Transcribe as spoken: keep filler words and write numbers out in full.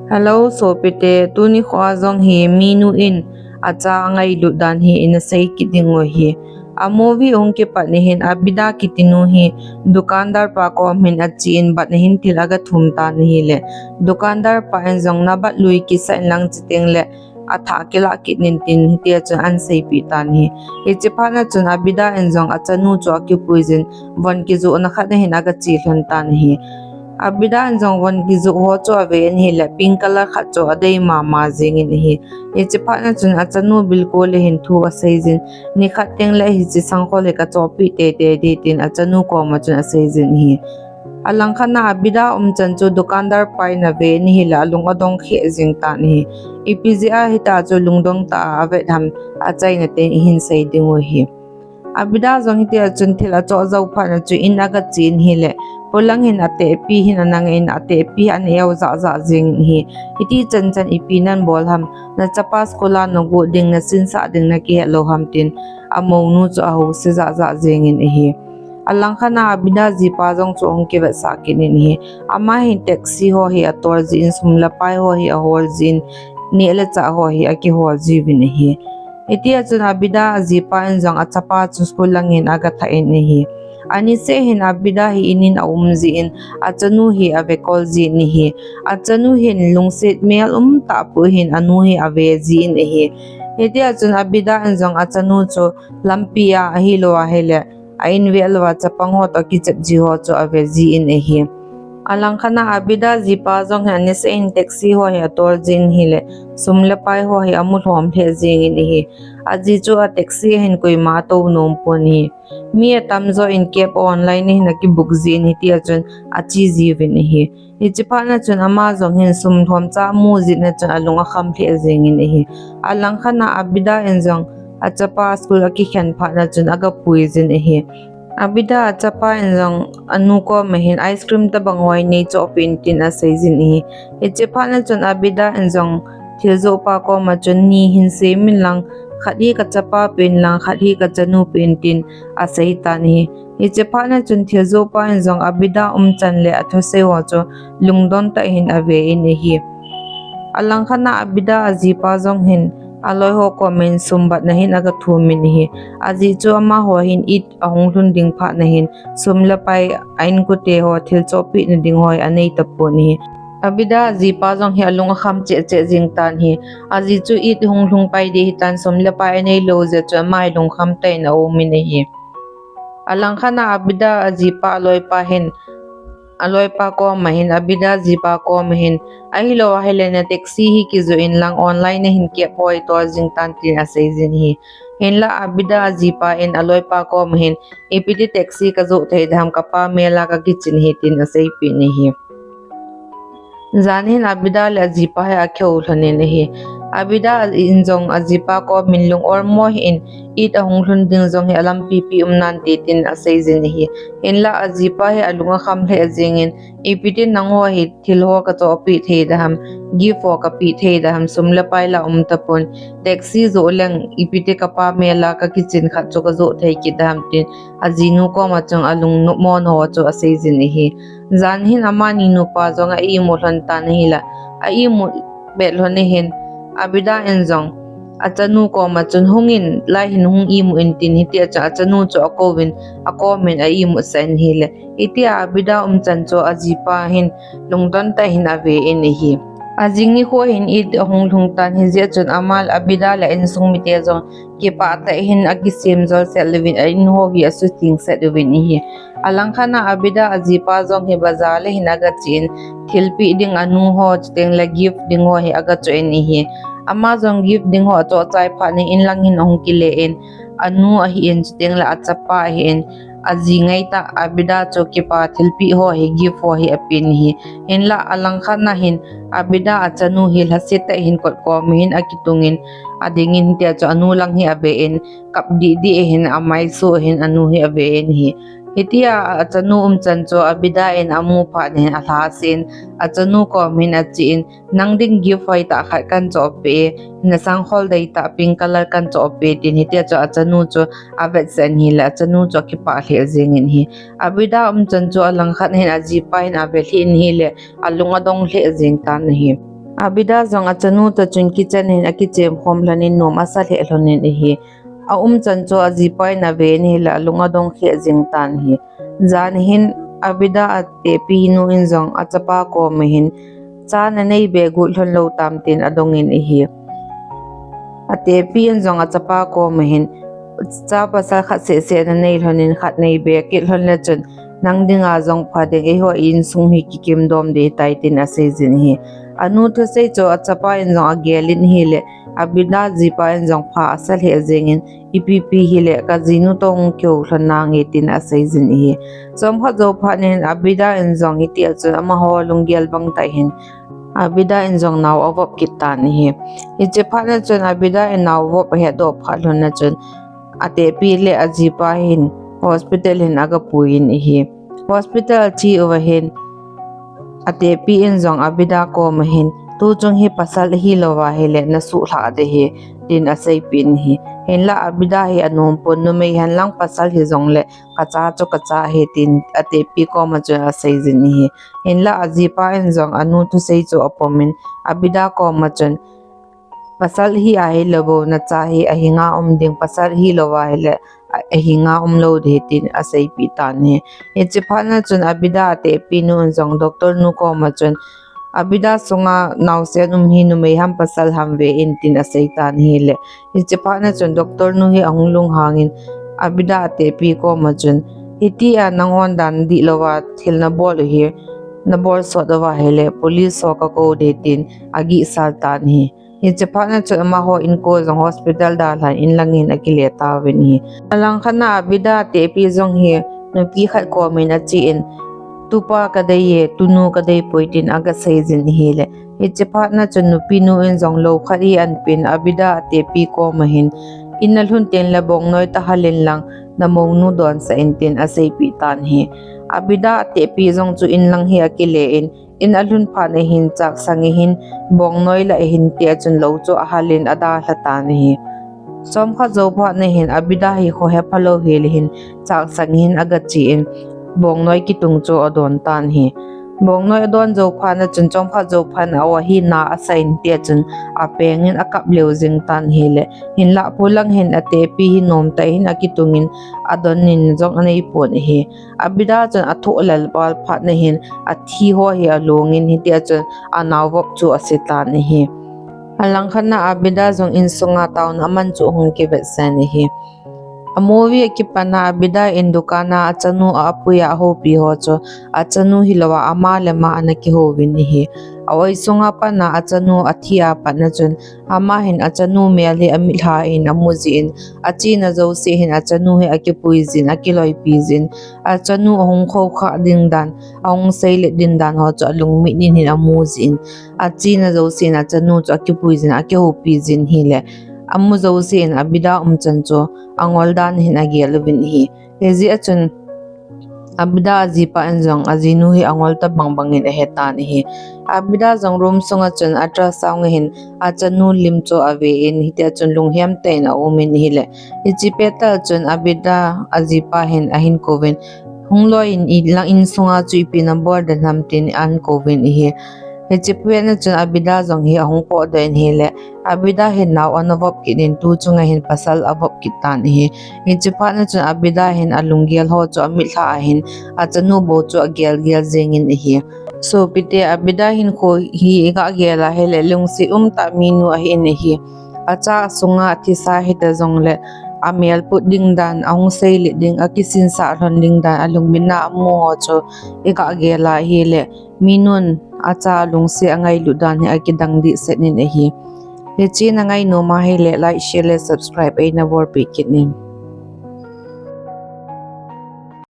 Hello sopite, tuni khoa jong hi minu in acha angailut dan hi ina sei kit ding u ahi. A movie hung kipat ni hin Abida kiti nu hi dukandar pa kom hin achen bat na hin thil aga thum tan ahile, dukandar pa in jong nabat lui kisa in lang chuteng le athah kilah kit in tin hitia chun ahin seipeh tan ahi. Hiche phat na chun Abida in jong achanu chu akipui jin von kijoh na khat na hin aga che lhon tan ahi. Abida in jong von kijoh ho chu ave in ahile pink color khat chu adei mama jeng in ahi. Hiche phat na chun achanu bilkul le hin thu asei jin, nikhat teng le hiche sangkhol hi kachohpeh teitei ding tin achanu koma chun asei jin ahi. Alangkhat na Abida umchan chu dukandar pa in ave in ahile alung adong kheh jeng tan ahi. Ipi jeh a hitia chu lungdong tah a avet ham, achaina teng ihin sei ding u ahi. Abida jong hitia chun thil achoh jou phat na chu in aga che in ahile, polang hin atehpi hin anang in atehpi ana eo jah jah jeng in ahi. Hiti chan chan ipi nabol ham, nachapa school a nagot ding, nasinsah ding nakihet lou ham tin amounu chu ahouse jah jah jeng in ahi. Alangkhat na Abida jipa jong chu ahung kivetsah kit in ahi. Ama hin taxi ho hi atol jin, sum le pai ho hi ahol jin, neh le chah ho hi akihol jiuvin ahi. Hitia chun Abida ajipa in jong achapa chu school lang hin aga thah in ahi. Aniseh hin Abida hi in in aum jin, achanu hi ave kol jin ahi. Achanu hin lungset mel um tah pum hin anu hi ave jin ahi. Hitia chun Abida in jong achanu chu lampi a ahilou ahile a in vel uva chapang ho toh kichep ji ho chu ave jin ahi. Alangkhat na Abida jipa jong hi aniseh hin taxi ho hi atol jin ahile, sum le pai ho hi amu lhom lheh jeng in ahi. Aji chu a taxi a hin koima atou nom pon ahi. Mi atamjo in cab online a hin aki book jin hitia chun ache jiuvin ahi. Hiche phat na chun ama jong hin sum lhomcha amu jeh na chun alung akham lheh jeng in ahi. Alangkhat na Abida in jong achapa school akikhen phat na chun aga pui jin ahi. Abida achapa in jong anu koma hin ice cream tobang ho hi neichohpeh in tin asei jin ahi. Hiche phat na chun Abida in jong thiljoh pa koma chun ni hin sem in lang, khat hi kachapa pen lang, khat hi kachanu pen tin asei tan ahi. Hiche phat na chun thiljoh pa in jong Abida umchan le athusei ho chu lungdon tah in ave in ahi. Alangkhat na Abida ajipa jong hin aloi ho koma hin sum bat na hin aga thum in ahi. Ajeh chu amaho hin Eid ahung lhun ding phat na hin sum le pai a inkote ho thil chohpeh na ding ho hi anei tapon ahi. Abida ajipa jong hi alung akham cheh cheh jeng tan ahi. Ajeh chu Eid hung lhung pai ding ahitan, sum le pai anei lou jeh chun ama hi lungkham tah in aum in ahi. Alangkhat na Abida ajipa aloipa hin, aloipa koma hin, Abida jipa koma hin, ahilou ahile na taxi hi kijoh in lang, online a hin cab ho hi tol jing tan tin asei jin ahi. Hinlah Abida ajipa in aloipa koma hin, ipi ti taxi kajoh thei ding ham, kapa mel a kakichen ahi tin aseipeh in ahi. Jan hin Abida le ajipa hi akihou lhon in ahi. Abida in jong ajipa koma hin lung olmo hih in, Eid ahung lhun ding jong hi alampi pi um nante tin asei jin ahi. Hinlah ajipa hi alung akham lheh jeng in, ipi ti nangho hi thil ho kachohpeh thei ding ham, gift ho kapeh thei ding ham, sum le pai la um tapon, taxi joh leng ipi ti kapa mel a kakichen khat chu kajoh thei kit ding ham tin ajinu koma chun alung nommo ho chu asei jin ahi. Jan hin amani nupa jong a imu lhon tan ahile, a imu pet lhon ahin, Abida in jong achanu koma chun, hungin, lai hin hung imu in tin hitia chun achanu chu akouvin, akomin a imu sah in ahile, hitia Abida umchan chu ajipa hin lungdon tah in ave in ahi. Ajing nikho hin Eid ahung lhung tan, hijeh chun ama le Abida le a insung mite jong kipah tah in akisem jol set uvin, a in ho hi asutheng set uvin ahi. Alangkhat na Abida ajipa jong hi bazar a hin aga chen, thilpeh ding anu ho chuteng le gift ding ho hi aga choh in ahi. Ama jong gift ding ho achoh chai phat in in lang hin ahung kile in, anu ahin chuteng le achapa ahin, aji ngaitah Abida chu kipa thilpeh ho hi, gift ho hi apen ahi. Hinlah alangkhat na hin Abida achanu hi lhasetah in kot koma hin akitungin adingin, hitia chu anu lang hi ave in, kap dih dih ahin, amaiso ahin anu hi ave in ahi. Hitia achanu umchan chu Abida in amu phat in alhasam in, achanu koma hin achen, nang ding gift hoitah khat kahin chohpeh e, nasangkhol deitah pink color kahin chohpeh e tin hitia chu achanu chu avetsah in ahile, achanu chu akipah lheh jeng in ahi. Abida umchan chu alangkhat hin ajipa hin ave lheh in ahile, alung adong lheh jeng tan ahi. Abida jong achanu toh chun kitchen hin akichem khom lhon in nom asa lheh lhon in ahi. Aum chan chu ajipa in ave in ahile alung adong kheh jing tan ahi. Jan hin Abida atepi nu in jong achapa kom ahin, cha nanei be got lhon lou tam tin adong in ahi. Atepi in jong achapa kom ahin, cha pasal khat seh seh nanei lhon in khat nei be kit lhon le chun nang dinga jong pha ding, eiho insung hi kikim dom ding tai tin asei jin ahi. Anu thusei chu achapa in jong agel in ahile, Abida jipa in jong pha asa lheh jeng in, ipi pi hile kajinu toh hung kihou lhon nange tin asei jin ahi. Chomkhat jou phat in Abida in jong hitia chun amaho lunggel bang tah hin Abida in jong nao avop kit tan ahi. Hiche phat na chun Abida in nao vop ahet doh phat lhon na chun atepi le ajipa hin hospital hin agapui in ahi. Hospital ache uva hin atepi in jong Abida kom ahin, tuchung hi pasal ahi louva ahile nasuh lhah ding ahi, tin aseipeh in ahi. Hinlah Abida hi anom pon, numei hen lang pasal hijongle kacha chu kacha ahi tin atepi koma chun asei jin ahi. Hinlah ajipa in jong anu thusei chu apom in Abida koma chun, pasal hi ahilou bou nacha hi ahinga um ding, pasal hi louva ahile ahinga um lou ding ahi tin aseipeh tan ahi. Hiche phat na chun Abida atepi nu in jong doctor nu koma chun, Abida sunga naosen um hi numei ham pasal ham ve in tin asei tan ahile, hiche phat na chun doctor nu hi ahung lunghang in Abida atepi koma chun, hitia nanghon dan dih louva thil nabol u hi, nabol sot uva ahile police ho kakou ding tin agihsal tan ahi. Hiche phat na chun amaho inko jong hospital dalhan in lang in akile tauvin ahi. Alangkhat na Abida atepi jong hi nupi khat kom in ache in, tupa kadei e, tunu kadei poi tin agasei jin ahile, hiche phat na chun nupi nu in jong lou khat hi ahin pen Abida atepi koma hin, in nalhun tengle bongnoi tah hal in lang namounu donsah in tin aseipeh tan ahi. Abida atepi jong chu in lang hi akile in, in alhun phat na hin chaksang ahin, bongnoi lah ahin tia chun lou chu ahal in adalha tan ahi. Chomkhat jou phat na hin Abida hi khohepha lou hel ahin chaksang ahin agache in bongnoi kitung chu adon tan ahi. Bongnoi adon jou phat na chun chomkhat jou phat na ahi na asah in tia chun apeng in akap lheh jing tan ahile, hinlah polang hin atepi hi nomtah in akitung in adon in jong anei pon ahi. Abida chun athoh lel val phat na hin athi ho hi along in hitia chun anao vop chu ase tan ahi. Alangkhat na Abida jong insunga taona aman chu ahung kivetsah in ahi. A movie akipan a Abida in dukan a achanu a apui a ahoupi ho chu achanu hilouva ama le ama ana kihouvin ahi. A-oi sunga pat na achanu athi a pat na chun ama hin achanu mel hi amitlha in amu jin, achena jouse hin achanu hi akipui jin, akiloipi jin, achanu ahung khoukhah ding dan, ahung seilet ding dan ho chu alungmit in hin amu jin, achena jouse in achanu chu akipui jin, akihoupi jin ahile, amu jouse in Abida umchan chu angol dan hin agel uvin ahi. Hijeh a chun Abida ajipa in jong ajinu hi angol tabang bang in ahetan ahi. Abida jong room sunga chun ultrasound ahin achanu lim chu ave in hitia chun lunghem tah in aum in ahile, hiche pettah chun Abida ajipa hin ahin kouvin, hung loi in, ilang insunga chu ipi nabol den ham tin ahin kouvin ahi. Hiche pet na chun Abida jong hi ahung potdoh in ahile, Abida hin nao ana vop kit in tuchunga hin pasal avop kit tan ahi. Hiche phat na chun Abida hin alunggel ho chu amitlha ahin achanu bou chu agel gel jeng in ahi. Sopite, Abida hinkho hi iga gel a ahile lungset umtah minu ahin ahi. Acha sunga athisa hita jongle amel put ding dan, ahung seilet ding, akisinsah lhon ding dan, alungmit na amu ho chu iga gel a ahile, minun acha lungset angailut dan hi akidang dehset in ahi. Hiche nangai nom a ahile like, share le subscribe eina bolpeh kit in.